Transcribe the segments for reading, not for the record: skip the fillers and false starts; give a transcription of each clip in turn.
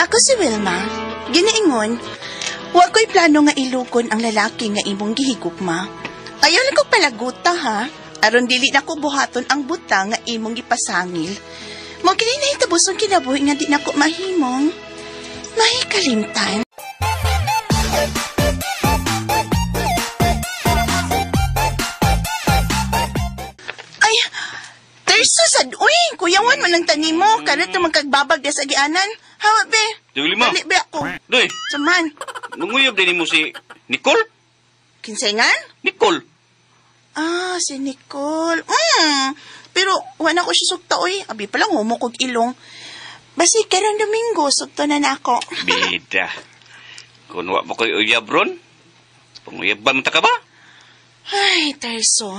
Ako si Wilma. Ginaingon, wa ko'y plano nga ilukon ang lalaki nga imong gihigugma. Ayaw lang ko palaguta ha. Aron dili na ko buhaton ang buta nga imong gipasangil. Mo kini nahitabo sa kinabuhi nga di na ko mahimong mahikalimtan. Ay, Terso sad, uy, kuyawan man lang tani mo. Karat na magkagbabag sa agianan. Hawa, be. Dili mo. Dali, be ako. Doy, Saman, nanguyab din mo si Nicole? kinsengan? Nicole? Ah, si Nicole. Pero, wala ko siya sugta, uy. Abi pa lang, humo kog ilong. Basi, karon Domingo, sugto na na ako. Bida. Kung wa mo ko'y uyab ron, panguyaban ta ka ba? Ay, Terso.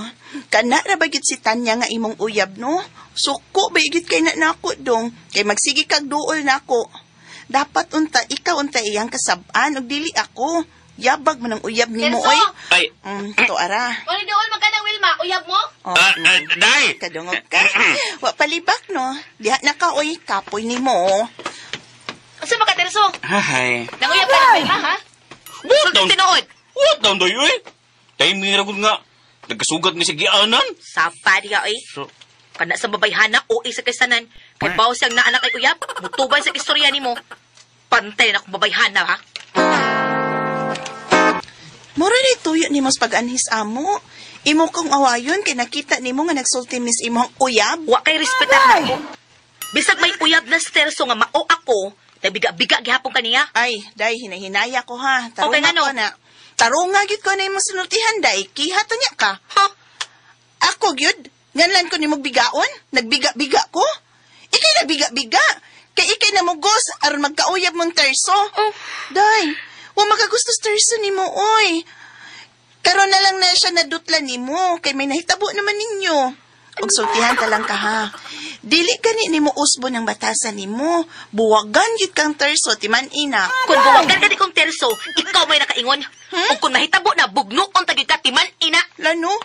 Kana ra ba gyud si Tanya nga imong uyab, no? Suko ba gyud kay na nako dong. Kay magsige kag duol nako. Dapat unta ikaw unta iyang kasab-an ug dili ako. Yabag man ang uyab nimo Terso! oy. Ay, To ara. Wala dool magkanang Wilma, uyab mo? Oh, day! Kadungog ka. Wa palibak no. Diha na ka oy, kapoy nimo. Oh. Asa ba ka, Terso? Hay. Nanguyab ka ng Wilma, ha? What Sulti down? tinuod. What down doy, uy? Timing ra gud nga. Nagkasugat ni sa gianan. Sapa diha, oy. So, Kana sa babayhana, o isa kay sanan. Kay bawo siyang naanak kay uyab, mutubay sa istorya nimo. Pantay na akong babayhana, ha? Mura ni tuyo nimo sa pag-anhis amo. Imo kong awayon kay nakita nimo nga nagsulti mis imong uyab. Wa kay respetar nako. Bisag may uyab na si Terso nga mao ako, nagbiga-biga gihapon kaniya. Ay, day hinahinaya ko ha. Tarunga Okay, ngano? ko na. Tarunga gyud ko na imong sinultihan day. Kiha to niya ka. Ha? Ako gyud. Nganlan ko nimo bigaon? Nagbiga-biga ko? Ikay nagbiga-biga. Kay ikay namugos aron magkauyab mong terso. Oh. Day, wa makagusto sa terso nimo oy. Karon na lang na siya nadutla nimo kay may nahitabo naman ninyo. Ug sultihan ta lang ka ha. Dili gani nimo usbo ng batasan nimo. Buwagan gyud kang terso timan ina. Kung buwagan ka di kong Terso, ikaw may nakaingon. Ug kung mahitabo na bugnuon ta gyud ka timan ina. Lano?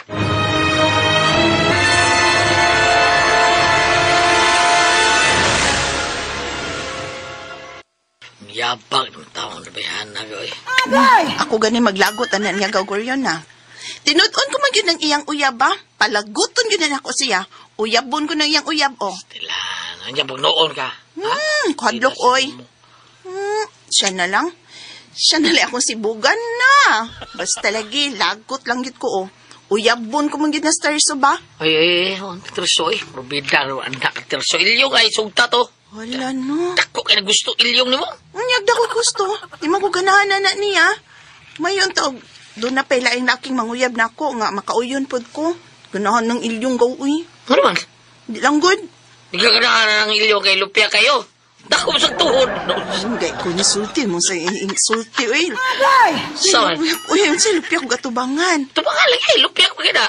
Yabag ng taong nabayhana ko eh. Ako gani maglagot ana niya gawgoryon na. Tinud-on ko man gyud ang iyang uyab ba? Palaguton gyud na nako siya. Uyabon ko ng iyang uyab oh. Tila, nandiyan pag noon ka. Kadlok oy. Siya na lang. Siya na lang akong sibugan na. Basta lagi, lagot lang gyud ko oh. Uyabon ko man gyud na stars ba? Ay, ay, ay, ang terso eh. Probida, anak terso. Ilyong ay, sugta to. Wala no. Dako kay gusto ilyong nimo. Unyag da ko gusto. Di man ko ganahan na niya. Mayon to, doon na pala ang laking manguyab na ako nga makauyon pod ko. Ganahan ng ilyong gaw uy. Ano man? Di lang good. Di ka ganahan ng ilyong kay lupya kayo. Dako mo sa tuhod. Hindi ko nisulti mo sa insulti, uy. Saan? Uy, ang sa lupya ko gatubangan. Tumangal lagi, lupya ko kita.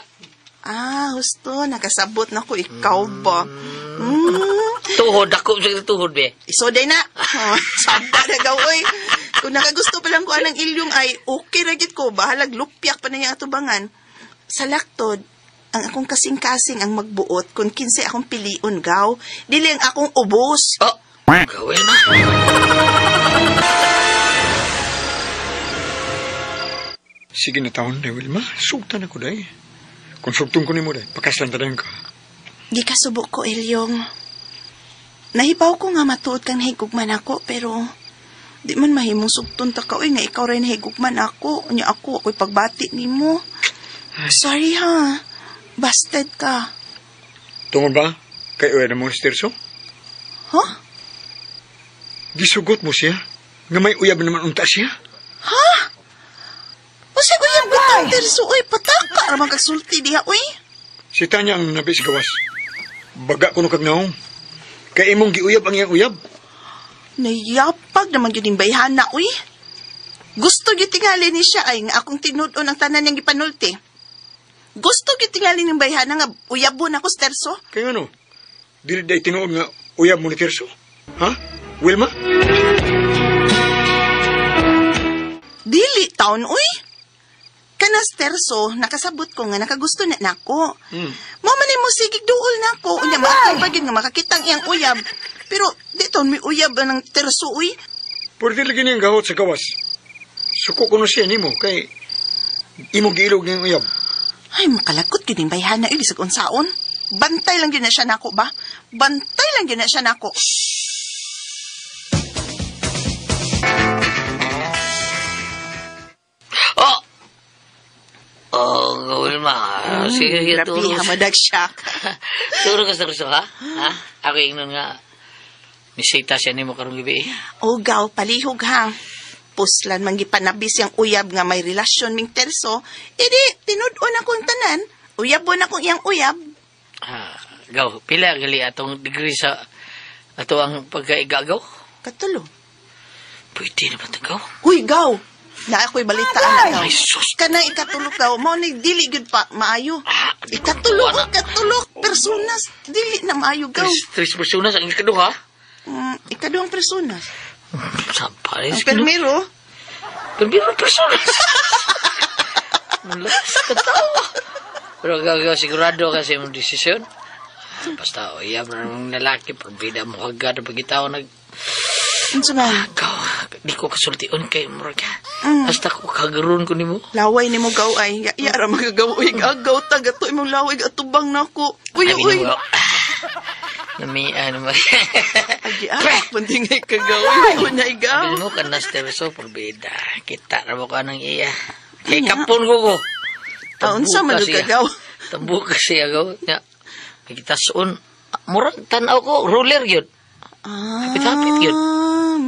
Ah, husto, nakasabot na ko, ikaw ba? Tuhod, dako mo sa tuhod, be. Isoday na. Oh, saba na gaw, uy. Kung nakagusto pa lang ko anang ilyong ay, okay ra gid ko, bahalag lupyak pa na niyang atubangan. Sa laktod, ang akong kasing-kasing ang magbuot kung kinsay akong pilion gaw, dili ang akong ubos. Oh, gawin ma. Sige na taon na, Wilma. Sugtan ako, day. Kung sugtong ko nimo, day, pakaslan ta dayon ka. Gikasubo ko, Elyong. Nahibaw ko nga matuod kang nahigugman ako, pero di man mahimong sugton ta ka, uy, nga ikaw rin nahigugman ako. Unya ako, ako'y pagbati nimo. Sorry ha, busted ka. Tungod ba? Kay uya na mo si Tirso? Huh? Gisugot mo siya? Nga may uyab naman unta siya? O siya, uyab bitang Tirso, uy, pataka, ramang kagsulti diha, uy. Si Tanya ang nabi sa gawas. Baga ko no kag naong. Kay imong giuyab ang iyang uyab. Nayapag naman yun yung bayhana, uy. Gusto gyud tingali ni siya ay nga akong tinud-on ang tanan niyang gipanulti. Gusto gyud tingali ng bayhana nga uyabon ako sa Terso. Kay ano? Dili day tinuod nga uyab mo ni Tirso? Ha? Wilma? Dili taon, uy. Kanas Terso, nakasabot ko nga nakagusto na nako. Mo man mo sigig duol nako. Unya maatay pa gyud nga makakita ang iyang uyab. Pero di taon may uyab ang Terso, uy. Pwede lagi niyang gahot sa gawas. Suko ko na siya nimo kay imong giilog niyang uyab. Ay, makalakot gyud ning bayhana uy bisag unsaon. Bantay lang gyud na siya nako ba? Bantay lang gyud na siya nako. Oh! Oh, Wilma. Sige, sige, Grabe, turo. hamadag siya. Turo ka sa kurso, ha? Ha? Ako ingnon nga. Misita siya nimo karong gabi. O gaw, palihog ha. Puslan man gipanabis yang uyab nga may relasyon ming terso, idi tinud-on akong tanan. Uyabon akong iyang uyab. Ha, gaw, pila gali atong degree sa ato ang pagkaigagaw? Katulo. Pwede na ba ito, gaw? Uy, gaw. Na ako'y balitaan na gaw. Ay, sus. Kanang ikatulo gaw, mao ni dili gyud pa maayo. Ah, Ikatulo, wala. ikatulo personas dili na maayo gaw. Tres personas ang ikaduha. Ikaduhang personas. Sampares. Ang permiro, Permiro personas. Malakas ka tao. Pero gaw, sigurado kasi mong desisyon. Basta, o iya, ng lalaki, parbida mo kagad, pag itaw nag... unsa man? Gaw, di ko kasultion kay murag. Basta ko kagaroon ko nimo. Laway nimo gaw ay ya, ya ra magagaw uy agaw ta gato imong laway atubang nako. Uy Abi uy. nimo, Nami, ano ba? Agi ah, pundingay ka gaw. Uy, unay gaw. Abi mo ka na sterso, porbida. Kita ra mo ka ng iya. Kay Anya. kapon ko ko. Ah, unsa man Tambuka ka gaw? Tambuka siya gaw. Nya, Nagitasun. Murag tanaw ko, ruler yun. Ah, Hapit-hapit yun.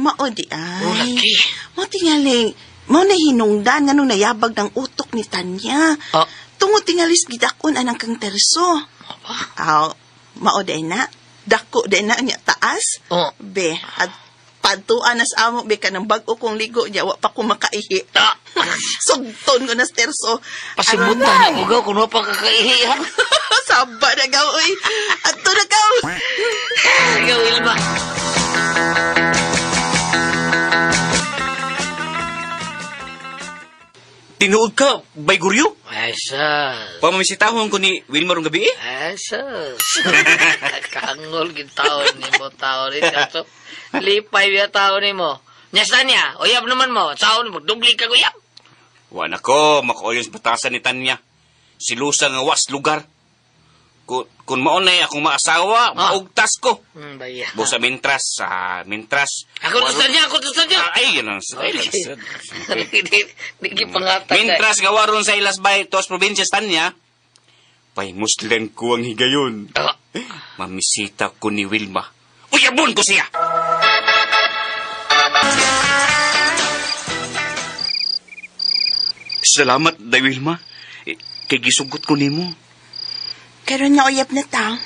Mao di ay. Oh, laki. Mao tingali, mao na hinungdan nganong nayabag ng utok ni Tanya. Ah. Tungod tingalis gidakon anang kang terso. Apa? Aw, mao di na. Dako di na niya taas. Oh. Be, at padtuan na sa amo be kanang bag-o kong ligo niya wa pa ko makaihi. Ah. Sugton ko na sa terso. Pasimutan na ko gaw, kung pa kakaihihan. Saba na gaw, uy. Adto na gaw. Sige, Wilma. Tinuod ka, Bayguryo? Ay, sus. Pamamisitahon ko ni Wilma rong gabi eh. Ay, sus. Kangol gitaon ni mo tao ni Terso. Lipay biya tao ni mo. Nyasta niya, uyab naman mo. Sao ni mo, dubli ka uyab. Wa na ko, makauyon sa batasan ni Tanya. Silusa nga was lugar. Kung maunay akong maasawa, Ah. maugtas ko. Baya. Busa mintras, sa mintras. Ako gusto niya, ako gusto niya. Ah, ay, yun ang ay, Okay. Di pangatag. Mintras nga waron sa ilas bay tos probinsya Tanya. Pay muslim ko ang higayon. Ah, Mamisita ko ni Wilma. Uyabon ko siya! Salamat, Day Wilma. Eh, kay gisugot ko nimo. Karon nga uyab na ta.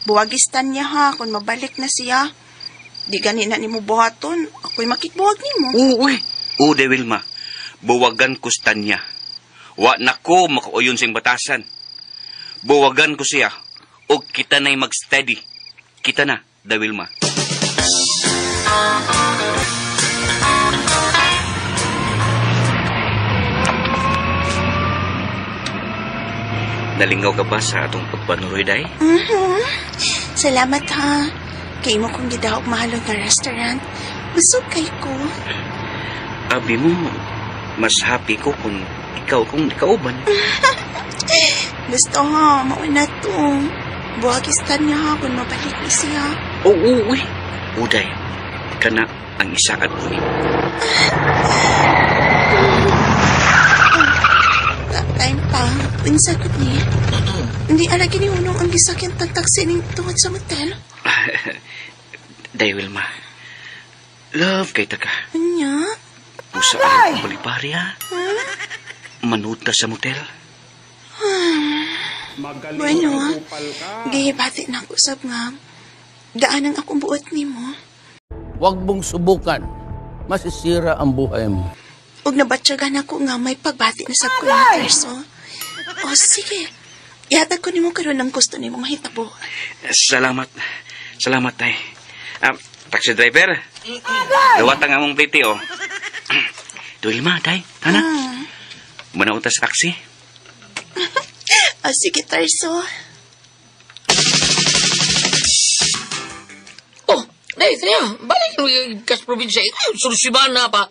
Buwagistan niya ha kung mabalik na siya. Di gani na nimo buhaton. Ako'y makikbuwag nimo. Oo, uy. Oo, Day Wilma. Buwagan ko sa Tanya. Wa na ko makauyon sa iyong batasan. Buwagan ko siya. O kita na'y mag-steady. Kita na, Day Wilma. Nalingaw ka ba sa atong pagpanuroy, Day? Mhm. Salamat ha. Kay mo kong gidahog mahalon nga restaurant. Busog kay ko. Abi mo, mas happy ko kung ikaw kung kauban. Gusto ha, mauna to. Buwagistan niya ha kung mabalik ni siya. Oo, uy. Uday, kana ang isaad ko ni. Time pa. Unsa gud ni? Hindi ala gini unong ang gisakyan tang taxi ning tungod sa motel. Day, Wilma. Love kay taka. Anya? Pusa ang balibari, ha? Manuta sa motel. Bueno, gihibati na ako usab nga. Daan ang akong buot nimo. Huwag mong subukan. Masisira ang buhay mo. Ug nabatyagan ako nga may pagbati na sab ko ni Terso. O sige. Ihatag ko nimo karon ang gusto nimo mahitabo. Salamat. Salamat, tay. Taxi driver. Dawat ang among plite, oh. Wilma, tay. Tana. Manauta sa taxi. O sige, Terso. Oh, Day, Tanya, balik kas probinsya. Ay, sursiban na pa.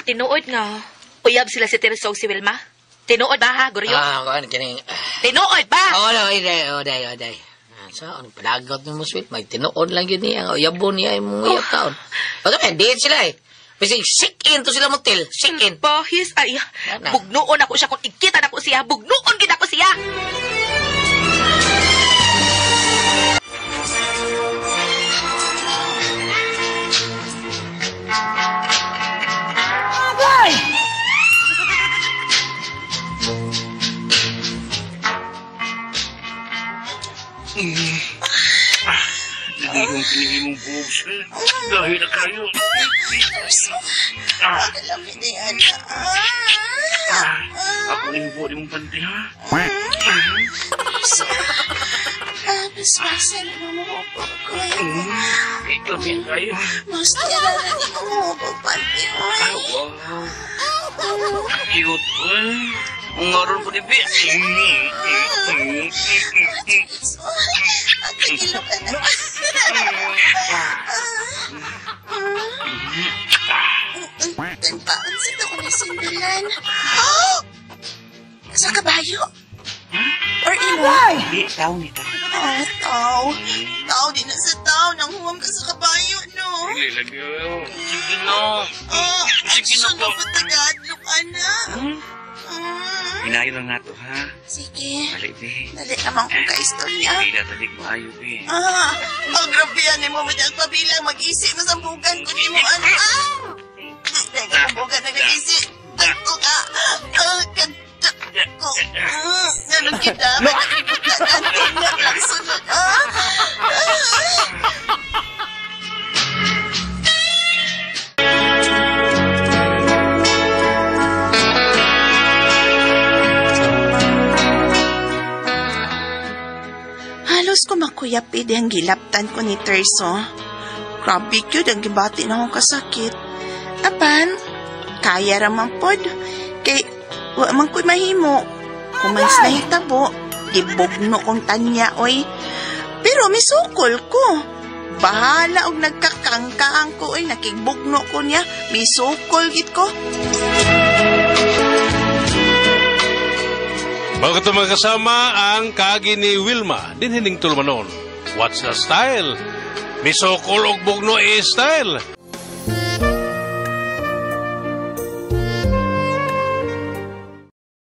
Tinuod nga. Uyab sila si Tirso ug si Wilma. Tinuod ba ha, Guryo? Ah, kuan kining. Tinuod ba? Oh, no, ay, day, oh, day, oh, day. Ah, sa ano palagot mo sweet, may tinuod lang yun niya. Ang uyabon niya imong uyab taon. O kami, date sila eh. Bisig sick in to sila motel, sick in. Bahis ay Ana. bugnuon ako siya kung ikita nako siya, bugnuon gid ako siya. Hindi kong pinigil mong boobs. Dahil na kayo. Ah, Kalami ni ana. ah, ako ang hibo di mong panty, ha? So, biswasan mo mo ko. Ikaw yan kayo. Mas tira na ni ko mo ko panty. Ah, wow. Cute, eh. Ang ngaron po ni Bi. So, ang kilo ka na. Tagpaan sa ako ni Sindulan. Oh! Sa kabayo? Or imo? Di, tao ni tao. Oh, tao. Tao din na sa tao. Nang huwam ka sa kabayo, no? Sige na. Ah, Sige na action po. na patagadlo ka na. Hmm? Mm. Hinayo lang nato, ha? Sige. Dali, Bi. Dali naman kong kaistorya. Pila talig maayo, Bi. Ah, ang grabe yan mo. May mag-isi mo sa bugan ko ni mo. Ano? Ah! Teka, ang bugan na nag-isi. Ako ka. Ah, kanta ko. Ah, ganun kita. Nagputan na lang sunod. Ah! Ah! Halos kumakuyapid ang gilaptan ko ni Terso. Grabe cute ang gibati na akong kasakit. Apan, kaya raman pod. Kay, wa man ko'y mahimo. Kumans na hitabo, gibugno kong tanya, oy. Pero misukol ko. Bahala og nagkakangkaang ko, oy. Nakigbugno ko niya. Misukol git ko. Bago ito magkasama ang kaagi ni Wilma, dinhining tulumanon. What's the style? Misokol og bugno e style.